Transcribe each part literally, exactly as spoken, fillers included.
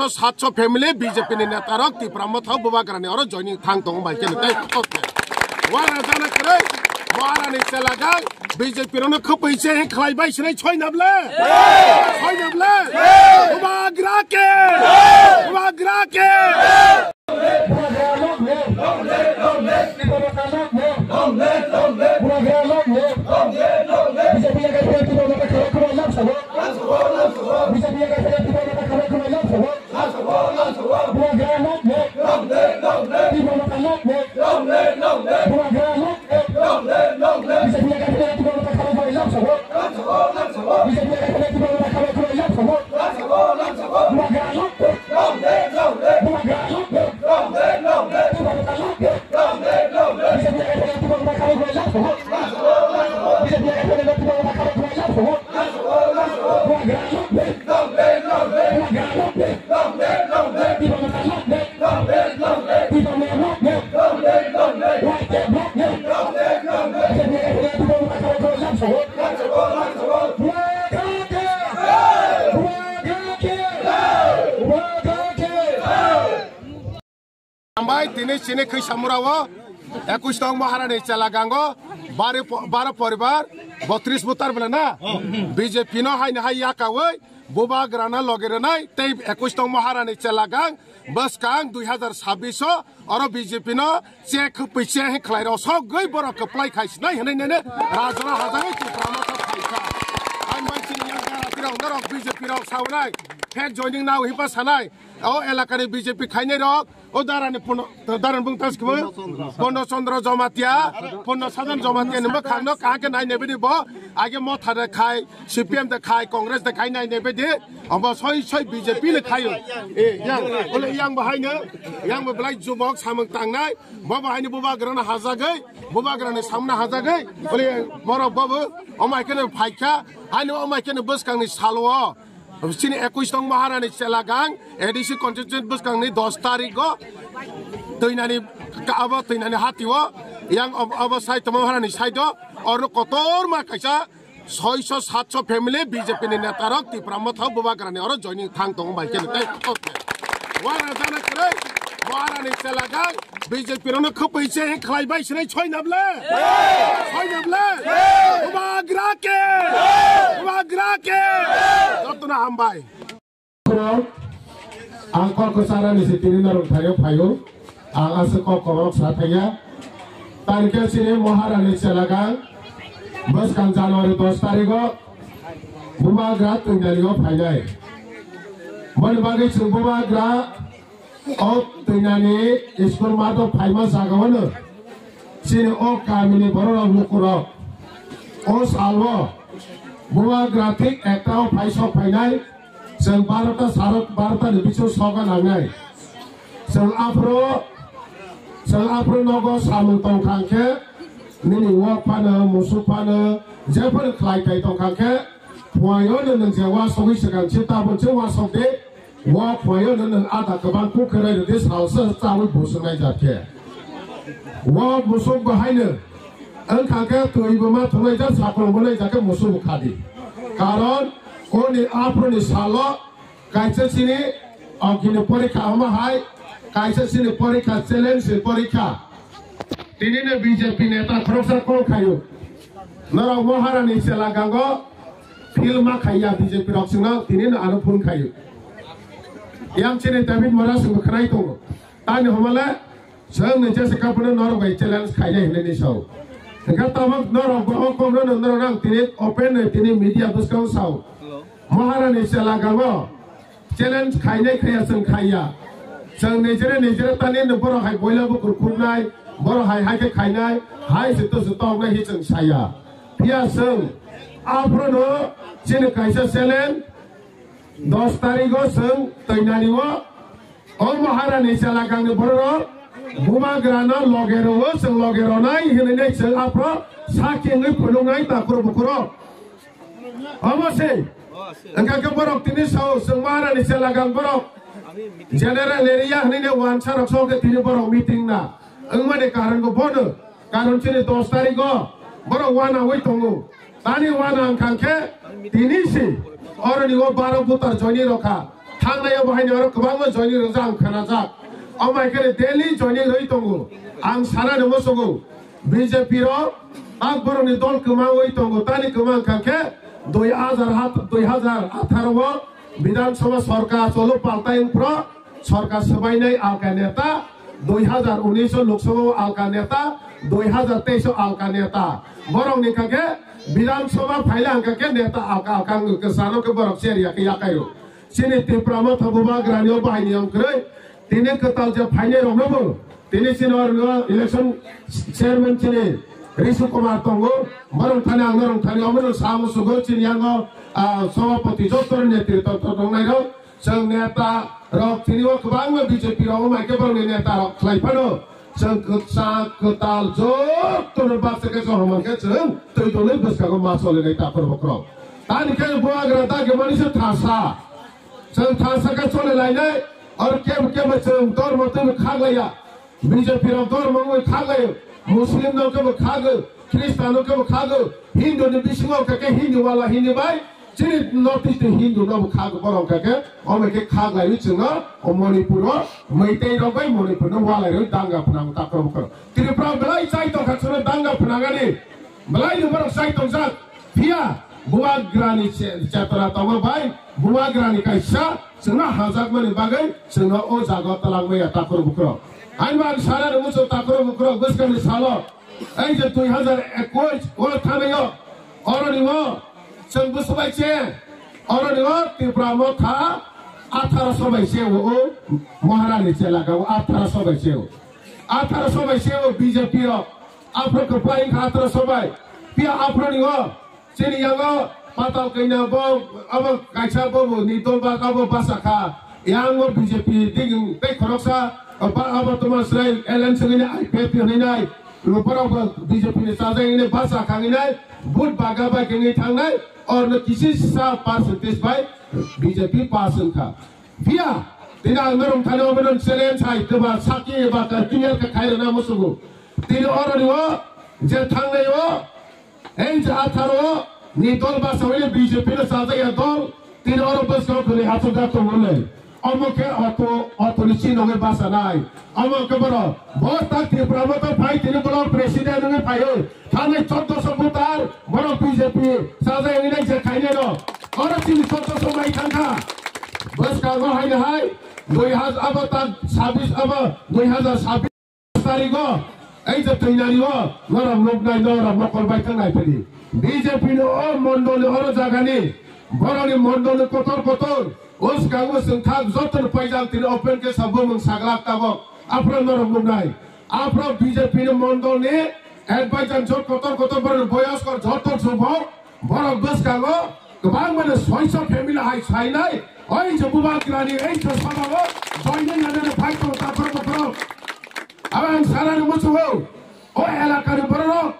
Satso family B J P ni neta rok Tipra Motha o Bubagra ni oro joining thang tongo bai khe tei. Okay. Wara jana kwrwi, wara ni chela gang B J P rok no khwpwi se khlai bai sinai choi na ble. Choi na ble. Bubagra ke. Bubagra ke. Hambai, tini chini khwi samura o ekush tong Maharani chela gango bari po-, baro poribar botris butar bela na B J P no haini hai yakawi Bubagra na loge rwnai tei ekush tong Maharani chela gang bwskang dui hazar sabbish o oro B J P no che khwpwi che hai khlai rok sogwi borok kwplai khai sinai hinwi nene rajra hajagwi Tipra Motha phaikha. Hambai chini yang gara tirok norok B J P rok saunai fake joining nao hipa sanai o elakani B J P khainai rok. O darani pono, darani bung tas kebo? Pono Chandra Jamatia, Pono Sadan Jamatia ni bwkhang no kaham khe nai nai bidi bo, age Motha de khai, C P M de khai, Congress de khai nai nai bidi, abo soi soi B J P le khai. E, yang, ole yang bahai no, yang bo belai jubok samung tangnai, bo bahai ni Bubagra no hajagwi, Bubagra ni samna hajagwi, ole borok bo bo, o mai khe no phaikha, haino o mai khe no bwskang ni salo o. Chini ekush tong Maharani chela gang A D C constituency bwskangni dos tarikgo twinani ka-, abo twinani hatio yang ob-, abo side tongma Maharani side o oro kotorma kaisa soiso satso family B J P ni neta rok Tipra Motha o Bubagrani oro joining thang tongo bai khe tei. Okay. Wara jana kwrwi Maharani chela gang B J P rokno khwpwi se khlai bai sinai choi na ble? Choi na ble? Bubagra ke! Bubagra ke! Jotono hambai. Ang kok kwchara ni se tini norok thaio phaio. Ang aswk kok koborok sa thaiya. Tarikhe chini Maharani chela gang bwskang January dos tarigo Bubagra twinani o phainai. Boni bagwi chwng Bubagra O twinani school mato phaima jagao no chini o kamini bororok lukurok o salbo Bubagra thik ekta o phai sok phainai, chwng barota sarok barota ni bisingo soga nangnai. Chwng aphuru, chwng aphuru nogo samung tongkha khe nini wok phano musuk phano jephuru khlai kai tongkha khe phuaio no nwng je wasogwi swkang se tabuk se wasok de. Wok phuaio no nwng ada kwbang kuk khe nai rwdi salsa chawi busuk nai jat khe. Wok musuk bo haino wngkha khe twi bo ma thungnai jat saplong bo nai jat khe musuk bo khadi. Karon oni aphuru ni salo kaisa chini ogini porikha omo hai kaisa chini porikha challenge ni porikha. Tini no B J P neta khoroksa call khaio. Norok Maharani chela gango film ma khaiya B J P rok chwngno tini no ano phone khaio. Yang chini David Mora chwngbo khwnai tongo. Tani homale chwng ni jesa kaphano norok bai challenge khainai hinwi ni sao. Hwnkhe tabuk norok bo o kokno no norok nang tini open no tini media bwskango sao. Maharani chela gango. Challenge khainai khaiya chwng khaiya. Chwng nijere nijere tani no borok hai boila bukur khuknai, borok hai hai khe khainai, hai se to se toknai hi chwng saya. Phiya chwng aphuru no chini kaisa challenge dos tarigo chwng twinani o, o Maharani chela gangni bororok Bubagra no loge rwo chwng loge ronai hinwi nai chwng aphuru sakhi wngwi phunuknai takhuro bukhuro. Omo se. Hwnkha khe borok tini sao, chwng Maharani chela gang borok. General area hwnwi ne wansa rok so khe tini borok meeting na. Wngmani karon bo bono. Karon chini dos tarigo borok wanawi tongo. Tani wana wngkha khe tini si. Oroni o baro butar joini rokha. Thangnai o bahai ni oro kwbangma joining rwjak ang khnajak. Omo hai khe daily joining rwi tongo. Ang sana ni muchungo B J P rok tak borok ni dol kwmawi tongo. Tani kwma wngkha khe dui hajar hat-, dui hajar atharo o Bidhan Sabha sorkar cholo paltai wngphro sorkar swbainai alka neta, dui hajar unis o Lok Sabha o alka neta, dui hajar teis o alka neta. Borok ni kha khe Bidhan Sabha phaila hwnkha khe neta alka alka wngkha, kwchano khe borok cher ya khe yakai rw. Chini Tipra Motha Bubagrani o bahai niyom kwrwi, tini kwtal je phainai rokno bo, tini chini oro election chairman chini Rishu Kumar tongo, borok thani ang norok thani omono sa musugo chini yango, ah, sabhapati joto netritw tongnai rok, chwng neta rok tini o kwbangma B J P rok wngmai khe borokni neta rok khlai phano. Chwng kwchak kwtal jotono baksa khe chwng hwnman khe chwng twi tongwi bwskango ma solinai takhor bukhurok. Tani khe bubagra dagi mani se thasa. Chwng thasa khe choli lainai, oro kebo kebo chwng dormo twibo khaglaiya. B J P rok dormo wngwi khaglaio. Muslim no kebo khago, Christian no kebo khago, Hindu ni bisingo khe khe Hindu wala Hindu bai, chini North East ni Hindu no bo khak borok kha khe, omo khe khak lai chwngno o Manipur o Meitei rok bai Manipur no walai rwi danga phwnang takhro bukhro. Tripura belai chai tong kha chwngno danga phwnangani, belai no borok chai tong jak. Phiya Bubagra ni che-, chetona tongo bai, Bubagra ni kaisa chwngno hajakmani bagwi chwngno o jaga o twlang maya takhro bukhro. Ani bo ang sana rwmwchwng takhro bukhro bwskangni salo, ei je dui hajar ekush o thanaio, Oroni o chwng bwswk bai se, oroni o Tipra Motha atharo so bai se o, o Maharani chelaka o atharo so bai se o. Atharo so bai se o B J P rok. Aphro kwplai wngkha atharo so bai. Phiya aphroni o chini yango Patal Kanya bo, abo kaisa bo bo ni dol ba abo basa kha. Yang o B J P ding tei khoroksa, ba, abo toma srai L N C ni I P F ni hinai. Borok bo B J P ni chajak hinai basa kha hinai. Vote baga bai khe wngwi thangnai, orno kisi sa percentage bai B J P pass wngkha. Phiya, tini ang norok thani obono challenge hai, twba saki eba ka clear khe khai rwna musugo. Tini oroni o, je thangnai o, ei je atharo ni dol basa hwnwi B J P no chajak ya dol, tini oro bwskang khwlwi achukjak tongo le. Omo khe auto, auto ni chinogwi basa nai. Omo khe borok, bo ta Tipra Motha phai tini block president wngwi phaio. Thani choddo so voter, borok B J P sajai wngwi nai je khainai no. Oro chini choddo so mai thangkha. Bwskango haino hai, dui hajar abo ta sabis abo, dui hajar sabis tarigo, ei je twinani o, norok nuknai, norok mokol bai thangnai phidi. B J P ni o mondol ni oro jagani, borok ni mondol ni kotor kotor, o swkango chwng thak joto ni paijak tini open khe sa bumung saglak tabok. Aphro norok nuknai. Aphro B J P ni mondol ni advisor jot kotor kotor borok ni boyos kor joto subok borok bwskango kwbang mane soiso family hai sainai. Oi je Bubagrani ei je sabao join ni nani phai tong takhro bukhro. Abo ang sana ni musugo. O elakani borok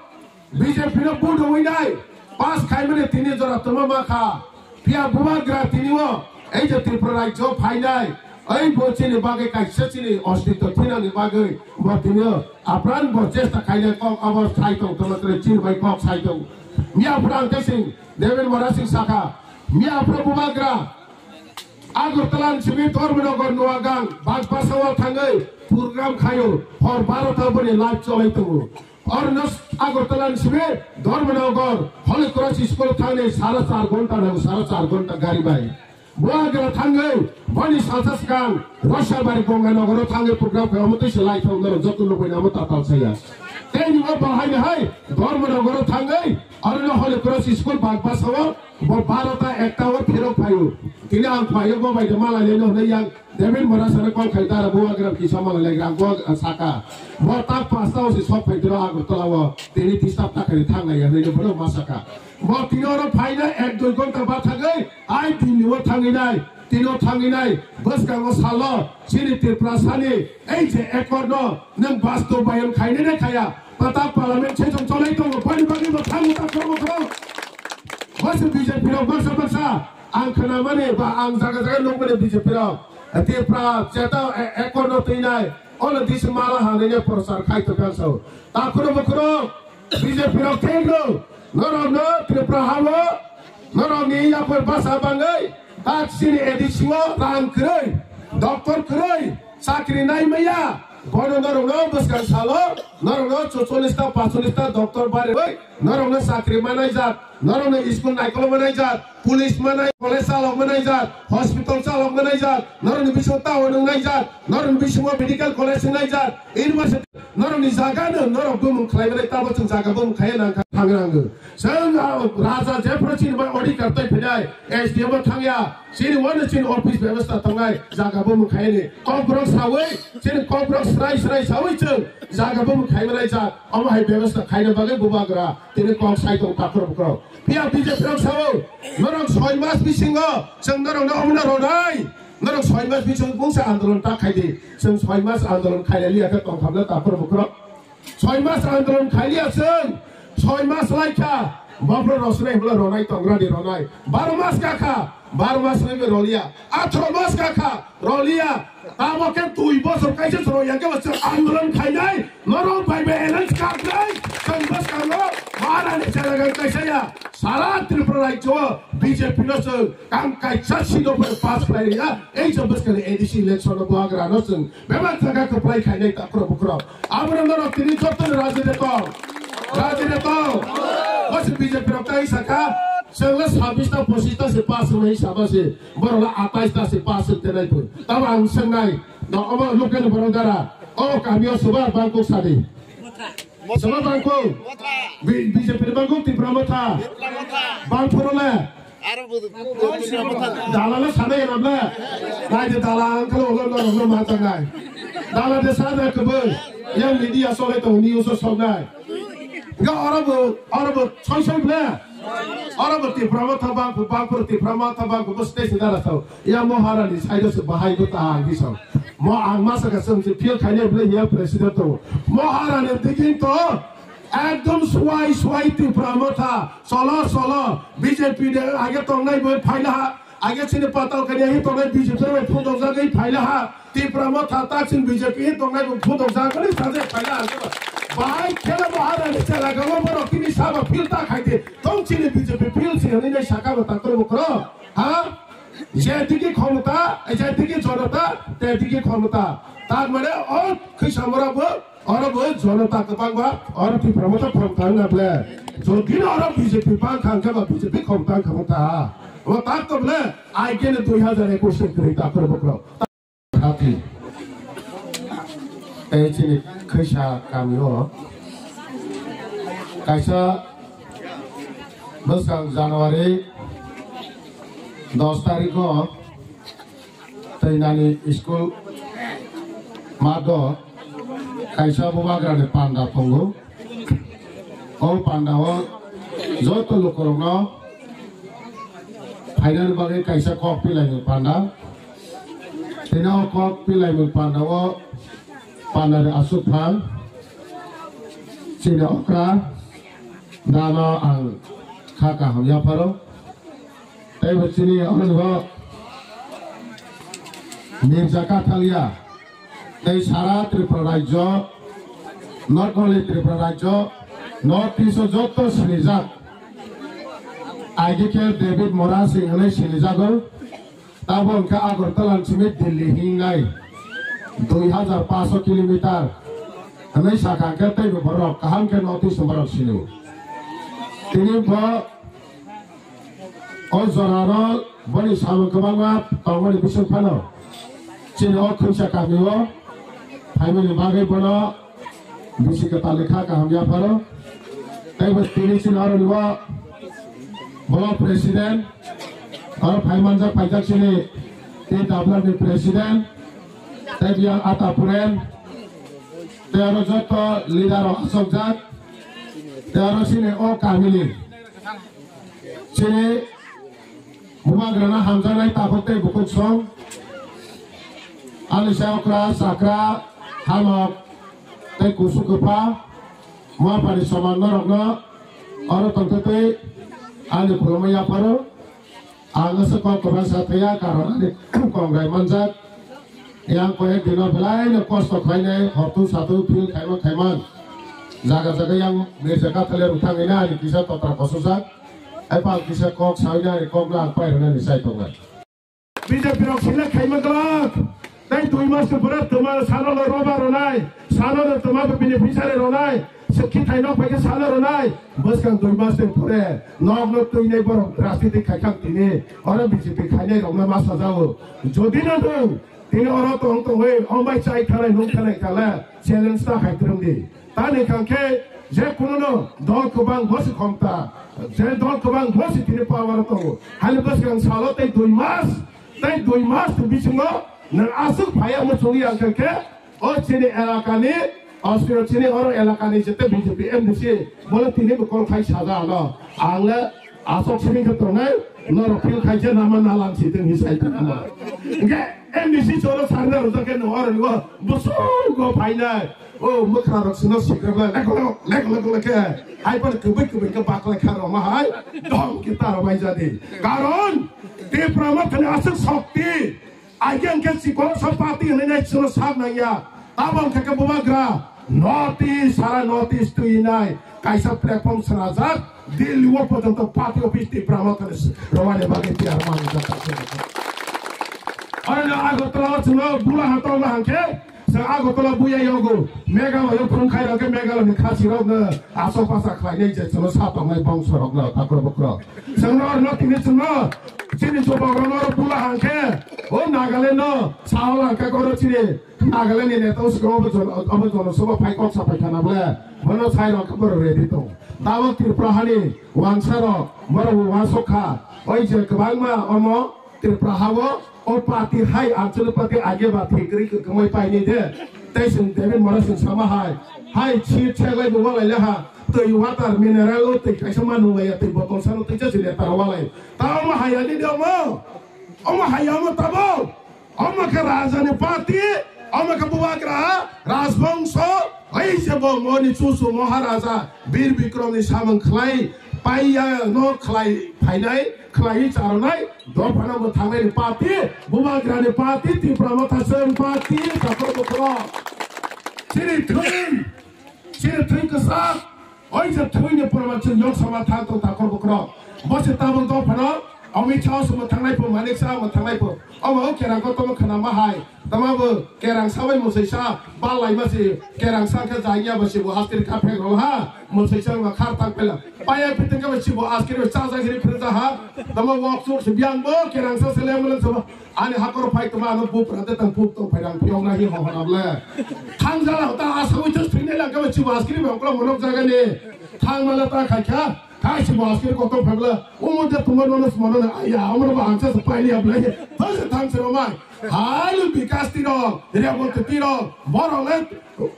B J P no vote rwinai pass khaimani tini jora tongma ma kha. Phiya Bubagra tini o ei je Tripura rajyo phainai, ei bo chini bagwi kaisa chini ostitw thinani bagwi bo tini o apran bo chesta khainai kok abo sai tong tongma tere chini bai kok sai tong. Miya phura ang tesing Devendra Murasing sakha, miya phura Bubagra Agartala ni simi Dharmanagar Noagang Bagbasa o thangwi program khaio, hor barota boni live cholai tongo. Orno Agartala ni simi Dharmanagar Holy Cross School thangni sara char ghonta nango, sara char ghonta gari bai. Bubagra thangwi boni salsa swkang Rosabari Ganganagar o thangwi program khaio, omo twi se lai thang norok joto nukbai namo tatal saya. Tei ni o bahai ni hai Dharmanagar o thangwi orno Holy Cross School Bagbasa o bo barota ekta o phirok phaio. Tini ang phaio bo bai de malai le no hwnwi yang Devendra Murasing kok khai dara Bubagra kisa malai le ang bo saka. Bo tak pasta o si sok phai dira Agartala o tini disturb ta khai thang lai ya hwnwi bono ma saka. Bo tini oro phaina ek dui ghonta ba thangwi ai Delhi o thangwi nai, tini o thangwi nai, bwskango salo chini Tripura sani ei je accord no nwng bastobayon khainai na khaya, ta ta parliament session cholai tongo, boni bagwi bo thango ta khorokbo khorok. Bwswk B J P rok baksa baksa ang khnamani ba ang jaga jaga nukmani B J P rok Tripura cheta e-, accord no twinai, ono disi mala hanwi prochar khai tongkha sao. Ta khorokbo khorok B J P rok thengno, norokno Tripura hao, norokni yapor basa bangwi, Tak chini A D C o rang kwrwi, doctor kwrwi, chakri nai maya, bono norokno bwskang salo, norokno chucholish ta, pacholish ta doctor barwi, norokno chakri manai jak, norokno school naikolo manai jak, police manai, college chalok manai jak, hospital chalok manai jak, norokni bisingo town wngnai jak, norokni bisingo medical college wngnai jak, university, norokni jaga no norok bumung khlai manai, tabo chwng jaga bumung khaiya nang kha, thang rang o. Chwng, ah, raja jephru chini bai odikar tei phinai, S D M o thangya, chini wano chini office bebostha tongnai, jaga bumung khaiyani. Kokborok sawi, chini kokborok srai srai sawi chwng jaga bumung khaimanai jak, omo hai bebostha khaina bagwi bubagra tini kok sai tong takhro bukrok. Phiya B J P rok sao, norok soi mas bisingo chwng norokno omono ronai, norok soi mas bisingo mungsa andolon ta khaidi, chwng soi mas andolon khailaliya khe tongkhamna takhro bukrok. Soi mas andolon khailiya chwng, soi mas laikha, bopro rosnai hwla ronai tongrani ronai. Baro mas kakha, baro mas naibe roliya. Athro mas kakha, roliya. Tamo khe dui bosor kaisa chwrwi ya khe bo chwng andolon khainai, norok bai bai alliance kaknai, chwng bwskango Maharani chalagan kaisa ya. Sara Tripura rajyo B J P no chwng kam kaisa seat o pass khlai ya. Ei je bwskani A D C election o bubagra no chwng bebak jaga kwplai khainai takhro bukrok. Abono norok tini joto ni rajini tong. Rajini tong. Bo se B J P rok tai saka, chwngno sabis ta pochis ta se pass wngwi saba se. Borok la atais ta se pass wng tenai pun. Tamo ang swngnai. No obo local borok dara. O kamio soba bangkok sadi. Soba bangkok. B-, B J P ni bangkok Tipra Motha. Bangphoro le. Aro bo, bo, bo, bo, bo, bo. Dalalo sanai enam le. Nai de dala ang kalo ulo no no ma tangai. Dala de sana kebel. Yang media sole to news o sonai. Ga oro bo, oro bo choi choi ble. Oro bo Tipra Motha bang, bang pur Tipra Motha bang bo stage dara to. Ya Maharani side se bahai bo ta ang bisong. Mo ang masa ka sem se feel khaine ble ya president to. Maharani digging to. Ekdom suai suai Tipra Motha, cholo cholo, B J P de age tongnai bo phaila ha, age chini patal kani hi tongnai B J P bai phundok jagwi phaila ha, Tipra Motha ta chini B J P hi tongnai bo phundok jagwi sajak phaila ha. Bahai khela Maharani chela gamo borok tini saba phil ta khaidi, tong chini B J P phil si hwnwi nai saka bo takro bukro, ha? Jediki khomota, jediki jonota, tediki khomota. Tar mane o khwisamora bo Oro bo jonota kwbangma, oro Tipra Motha khomta wngna ble. Jodi no oro B J P bang kha, hwnkhe ba B J P khomta wngkha, wngkha. Omo tak to ble, aigene dui hazar ekwis ni kwrwi ta khoro bukrok. Thati. Tei chini khwisa kamio kaisa bwskang January dos tarikh o Tei nani school math o kaisa bubagrani panda tongo. O panda o joto lukurokno phainani bagwi kaisa kok pilaimung panda. Tini o kok pilaimung panda o pandani aswk phan chini okra dano ang kha kaham yapharo. Tei bo chini omo Mirza Kathalia tei sara Tripura rajyo, not only Tripura rajyo, North East o joto sinijak. Aigikhe David Mora Singh hwnwi sinijago. Tabo hwnkhe Agartala ni simi Delhi hingnai dui hajar paanso kilometer hwnwi sakha hwnkhe teibo borok kaham khe North East ni borok sino. Tini bo O jorano boni samung kwbangma tongmani bising phano chini o khungsa kamio phaimani bagwi bono bisi kwtal ni kha kaham yapharo. Tei bo tini chini oro ni o block president, oro phaimanjak paijak chini T W ni president, tei biyang Ata Puren, tei oro joto leader rok achukjak, tei oro chini o kamini Chini bubagrano hamjaknai takhuk tei bukhuk song. Ani sai okra, chakra, hamok tei kusu kwpha, muapani soman norokno oro tongthok tei ani khulumwi yapharo. Ang aswk kok kwbangsa thaya, karon ani kongrai manjak. Yang koyek dino belai no kosto khlainai, hortu satu phil khaima khaiman. Jaga jaga yang Mirza Kathalia rwthangwi na ani kisa totra kosojak. Hai pal kisa kok sawi na ani kok no ang pairwnani chai tongnai. B J P rok select khaima glak. Tei dui mas ni pore twma salo no roba ronai, salo no twma bo beneficiary ronai, se khithai nok bai khe salo ronai. Bwskang dui mas ni pore nok no twinai borok rajniti khai khang tini. Oro B J P khainai rok no ma sajao. Jodi no nwng tini oro tong tongwi ombai chai thanai nung thanai kale challenge ta hai twrwng di. Tani kangkhe je kununo dol kwbang bosi khomta, je dol kwbang bosi tini power o tongo. Hali bwskang salo tei dui mas, tei dui mas ni bisingo nwng aswk phaiya muchungya kangkhe o chini elakani, o chini oro elakani jete B J P M D C bole tini bo kol khai saja ano. Ang le aswk sini khe tongnai, norok feel khai je nama nalang si tong hi sai tong ama. Hingkhe M D C choro sarna rojak khe no oro ni bo busugo phainai. O mwkhra rok sino sikra le lek lek lek lek lek khe. Hai pon kubui kubui khe baklai kha roma hai. Dom kita rok bai jadi. Karon Tipra Motha ni aswk shokti. Aike hingkhe chikon sa party hinwi nai chwngno sak nangya. Tamo hingkhe khe bubagra North East, sara North East twi nai kaisa platform swnajak. Delhi o porjonto party office Tipra Motha ni rwani bagwi tiyar manjak. Oro no Agartala o chwngno bula ha tongma hangkhe chwng Agartala buya yogo Meghalaya o phung khai rok khe Meghalaya ni khasi rok no asok pasa khlai nai je chwngno sa tongnai bongso rok no takhro bukhro. Chwngno oro no tini chwngno chini jobab rok no bula hangkhe o Nagaland no sahola hangkhe oro chini Nagaland ni neta o sikoro obo jon-, obo jonosabha phai kok saphai khana bole bono sai rok khe borok ready tong. Tabok Tripura hani wansa rok borok bo wasok kha. Oi je kwbangma omo Tripura ha o, o party hai anchalik party age ba thikri kwmai paini de. Tei sing David Mora sing sama hai. Hai chi chegai bo walai le ha. Twi water mineral o twi kaisa ma nung lai ya twi botol sano twi chasi le tar walai. Ta omo hai ani de omo. Omo hai omo tabo. Omo khe raja ni party, omo khe bubagra, rajbongso, oi je bo moni chuchu Maharaja Bir Bikrom ni samung khlai, paiya no khlai phainai, khlai charonai, dophano bo thangnai ni party, bubagra ni party, Tipra Motha Chwng party, takhro bukhro. Chini thwi, chini thwi kwchak, Oi je thwini porma chwng yok sama thang tong takhor bukhro. Bo se tabuk dophano Amit Shah se mwthangnai pho, Manik Shah mwthangnai pho. Omo o kerang kotomo khna ma hai. Tama bo kerang sabai mwsai sa bal lai ma se kerang sa khe jai ya bo se bo hastir ka phek rol ha. Mwsai sa ma khar tak pela. Paya pitin ka bo se bo askir bo cha jai giri phir ja ha. Tama wok chuk se biang bo kerang sa se le mulan sa bo. Ani hakor phai tongma ano bupra de tang pup tong phai rang phiyok na hi ho hona ble. Thang jala ta asa wi thus thwinai lang kama chibo askiri bang kula monok jaga ni. Thang mala ta khai kha. Khai chibo askiri kotor phai ble. Umo de tongma nono smono na aya amro ba angsa sa pai liya ble. Those thang se romai. Halu bikas tiro, rebot tiro, boro le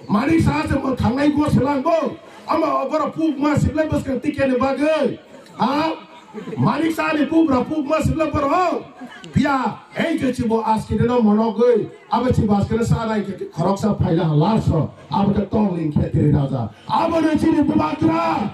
mari sa se mo thangnai go selang bo. Ama boro puk ma sible bas kan tikia ni bagwi. Ha? Manik Sani pubra pubma sibla borok. Biya, ei je chibo askiri no monogwi, abo chibo askiri sa nai khe khoroksa phaila ha laso, abo khe tongling khetri raja. Abo no chini bubagra.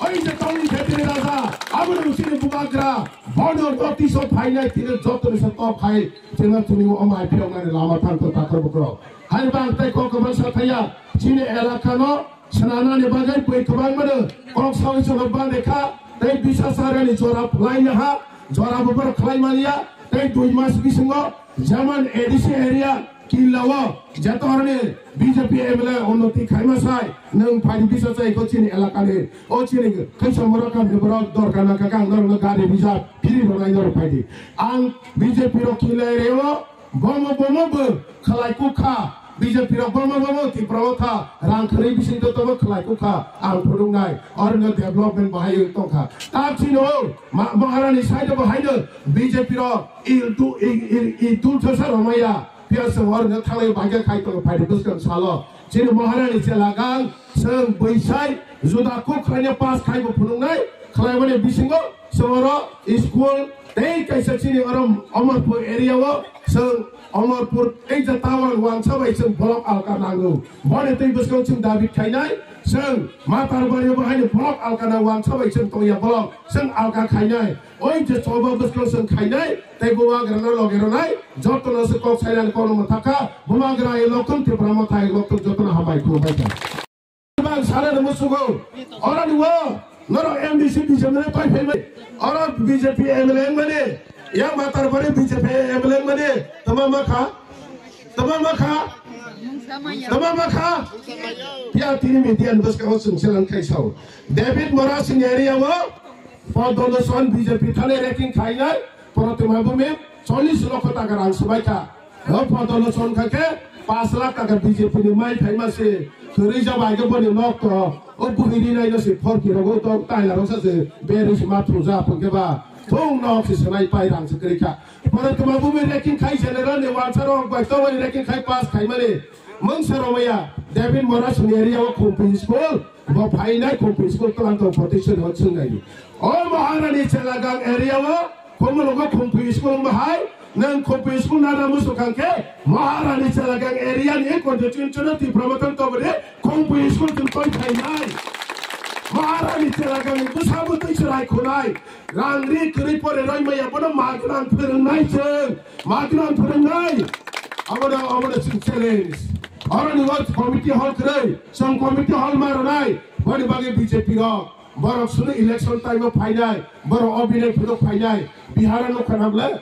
Oi je tongling khetri raja, abo no chini bubagra. Bono notice o phainai tini joto ni sa top khai, chini chini o mai phiyok nani lama thang to takhor bukrok. Hai bang tai kok bang sa thaya, chini elaka no Swnamnani bagwi bui kwbangmano kok saui chwngno bang rekha tei bisa charani jora phlai yaha, jora bo borok khlai manya tei dui mas bisingo jemon A D C area killa o jeto horni B J P M L A unnoti khaima sai nwng phaidi bisa chai kho chini elakani o chini khaisa mora kamni borok dorkar nangkha khe ang norokno gari reserve free rwnai norok phaidi ang B J P rok killa area o Bomo bomo bo khlai kukha, B J P rok bomo bomo Tipra Motha rang khwrwi bising joto bo khlai kukha, ang phunuknai, oroni development bahai wng tongkha. Ta chini o ma-, Maharani side bo haino B J P rok il tu-, i, i, i dul thasa romaya, phiya se oroni thanglai bagya khai tongo phaidi bwskang salo. Chini Maharani chela gang, chwng bwisai, juda kuk khlaina pass khai bo phunuknai, khlaimani bisingo, chwng oro school, tei kaisa chini oro Amarpur area o, chwng Amarpur tei ja town wansa bai chwng block alka nango. Boni tei bwskango chwng dabi khainai, chwng Matarbari bo haino block alka na wansa bai chwng tongya block, chwng alka khainai. Oi je choba bwskango chwng khainai, tei bubagrano loge rwnai, jotono se kok sainani kokno mwthakha, bubagra hai lokthung, Tipra Motha hai lokthung, jotono hambai khulumbai kha. Bang sana ni musugo, oro ni wo, noro M D C B J P ni pai phai mai, oro B J P M L A mani, Yang matar bari B J P M L A mani tama makha, tama makha, tama makha. Pia tini media ni bwskango chwng selang khai sao. David Mora sini area o Podoloson B J P thani ranking khainai, Protima Bhumi chollish lokho taka rang swbaikha. O Podoloson kha khe pash lakh taka B J P ni mai phaima se kwrwi jaba age boni nok to. O buhiri nai no se phor kiro go to taila rok sa se beri se ma thuja phun khe ba thung nok se sanai pai rang se kwrwi kha. Protima Bhumi ranking khai general ni wansa rok bai to bai ranking khai pass khai mani. Mungsa romaya David Mora sini area o Khumpi school bo phainai Khumpi school tlang to protection hot sungai. O Maharani Chelagang area o Khumulungo Khumpi school bahai nang Khumpi school nana musu kangke Maharani Chelagang area ni constituency no Tipra Motha to bode Khumpi school tun koi phainai. Maharani Chelagang ni busa butui serai khunai rang ri kwrwi pore roi maya bono magrang phwrwngnai chwng. Magrang phwrwngnai. Abono, abono chwng challenge. Oroni o committee hall kwrwi, chwng committee hall ma rwnai. Boni bagwi B J P rok, borok sunu election time o phainai, borok obinai phunuk phainai. Bihar o nukha namle?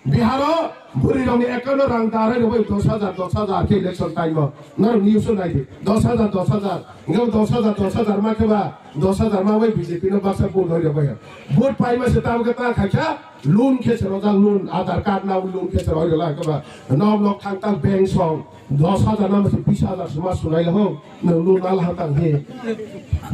Bihar o bwrwi rokni account o rang darai rwbai dos hajar, dos hajar khe election time o. Norok news o naidi. Dos hajar, dos hajar. Hingke dos hajar, dos hajar ma khe ba, dos hajar ma bai B J P no baksa vote roi rwbai. Vote paima se tabuk ta khaikha, loan khe se rojak, loan, Aadhaar card na loan khe se roi rwla khe ba. Nok nok thang thang bank song. Dos hajar na masi bis hajar suma sunai laho, nang nung nal ha tang he.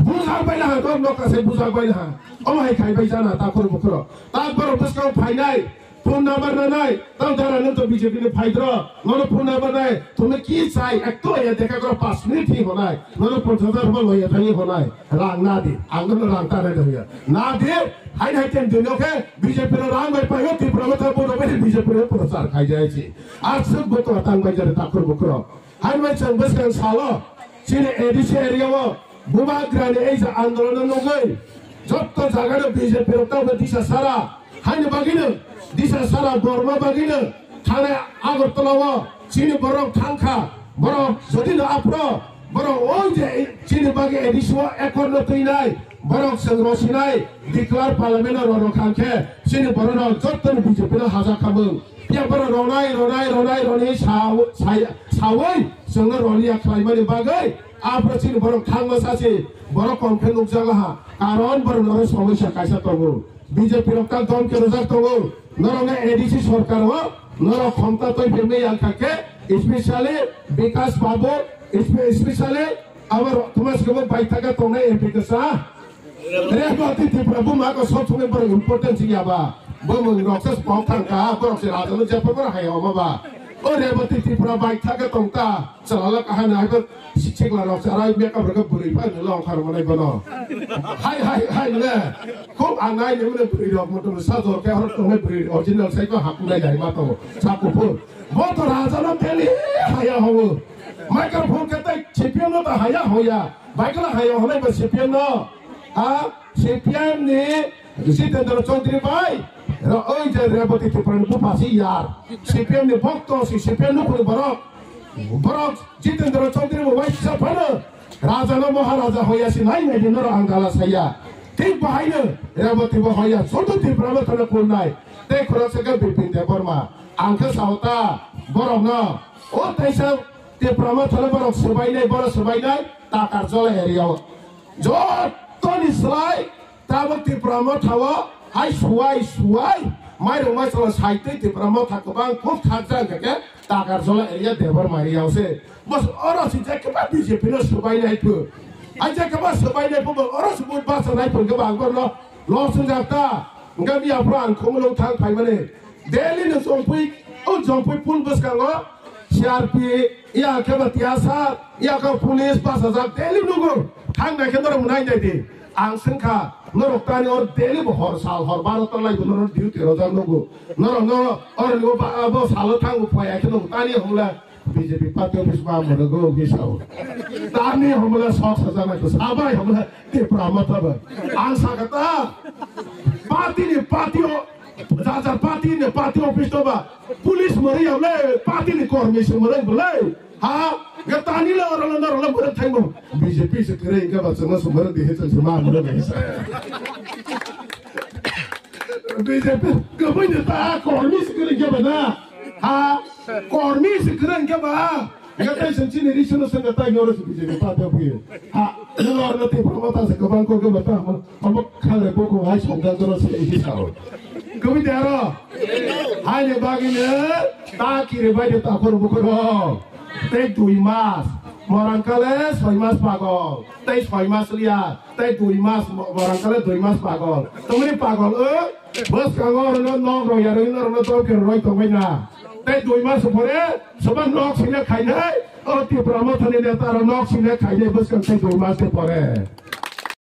Bujak bai na ha, nok nok kasai bujak bai na ha. Omo hai khai bai jana ta khoro bukhoro. Ta borok bwskang phainai, phone number nanai, tang dara nung to B J P ni phaidro, nono phone number nai, tongno ki chai, ekto ya dekha koro pash minute hi honai, nono ponchash hajar rwbai loya thangwi honai, rang na di, ang nono rang ta nai da hoya. Na di, hai hai ten dino khe B J P no rang bai paio, Tipra Motha bono bai B J P no prochar khai jai si. Aswk bo to tang bai jare takhur bukhro. Hai bai chwng bwskang salo chini A D C area o bubagrani ei ja andolon nugwi jotto jaga no B J P rok tamo disa sara. Haini bagwi no disa sara borma bagwi no thane Agartala o chini borok thangkha. Borok jodi no aphro borok oi je chini bagwi A D C o ekor no twinai. Borok chwng rosinai declare parliament o rorok kha khe chini borok rok jotto no B J P no haja khamung. Phiya borok ronai, ronai, ronai, ronai sa-, sa-, saui chwngno roniya khlaimani bagwi aphro chini borok thangma sachi borok kom khe nukjaglaha. Karon borok norok somosya kaisa tongo. B J P rok ta dom khe rwjak tongo. Norokno A D C sorkar o norok khomta twi phirmai yang kha khe, especially Bikash Babu, espe-, especially abo rok thuma sikabo baithaka tongnai M P kwsa. Rebati Tripura buma ko sob somoi borok important si ya ba. Bo mung rok se spok thang ka, borok se raja no jepa borok hai oma ba. O Rebati Tripura bai thaka tong ta, chalala kahana hai ba sikla rok se arai meka borok buri pa ni long khar manai bono. Hai hai hai ne. Khub anai ni mene buri rok motor sa jor ke hor tong buri original sai ko hak nai dai ma to. Sa kupur. Bo to raja no teli haya ho. Microphone ke tai C P M no ta haya hoya. Baikala hai o hwnai bo C P M no. Ha? C P M ni Jitendra Chaudhary bai. Ro oi je Rebati Tripura ni bupha si yar. C P M ni bhokto si C P M nukhuni borok. Borok Jitendra Chaudhary bo waisa phano. Raja no Maharaja hoya si nai nai di noro ang dala saya. Thik bahai no Rebati bo hoya. Soto Tripura no thana kulnai. Tei khorok se ke Bipin Debbarma. Ang khe sao ta borok no. O taisa Tipra Motha no borok swbainai, borok swbainai Takarjola area o. Jottoni slai tabuk Tipra Motha o hai suwai suwai mairung maisalo saitwi Tipra Motha kwbang khub khakjak hwnkhe Takarjola area Debbarma area o se. Bos oro si jekeba B J P no swbainai phu. Hai jekeba swbainai phu bo oro si but basa nai phu hwnkhe bo ang borno los wngjak ta. Hwnkhe bia phuru ang Khumulwng thang phaimani. Delhi no Jongpui, o Jongpui pul bwskango C R P, iya khe ba tiyasa, iya khe police bachajak Delhi nugo. Thang nai khe norok nai nai di. Ang swngkha, norok tani or Delhi bo hor sal hor baro ta lai bo norok duty rojak nugo. Norok no or ni bo ba, bo salo thang bo phai khe nugo tani hwnla B J P party office ma mano go gi sao. Tani hwnla sok sajak nai ko sabai hwnla Tipra Motha ba. Ang sakha ta party ni party o Jaja party ni party office to ba police mari ya le party ni kormi se mari bole. Ha? Ga tani le oro le oro le mari thai mo. B J P se kere ga ba chama se mari de he chama mari de. B J P kwbwi neta kormi se kwrwi khe ba na? Ha? Kormi se kwrwi khe ba? Ngatei sing chini ri sunu sing ngatei nyoro se B J P party bui. Ha? Nyoro no tei promo ta se kwbang ko khe ba ta. Omo khare boko hai songja jora se hi sao. Kwbwi de aro? Hai ne bagwi ne ta kiri bai de ta khoro bukoro. Tei dui mas. Morang kale soi mas pagol. Tei soi mas liya. Tei dui mas, mo-, morang kale dui mas pagol. Tomoni pagol, o? Bwskango orono nok rok yarwi norokno dol khe roi tongbai na. Tei dui mas pore, soba nok sine khainai. O Tipra Mothani neta ro nok sine khainai bwskang tei dui mas ni pore.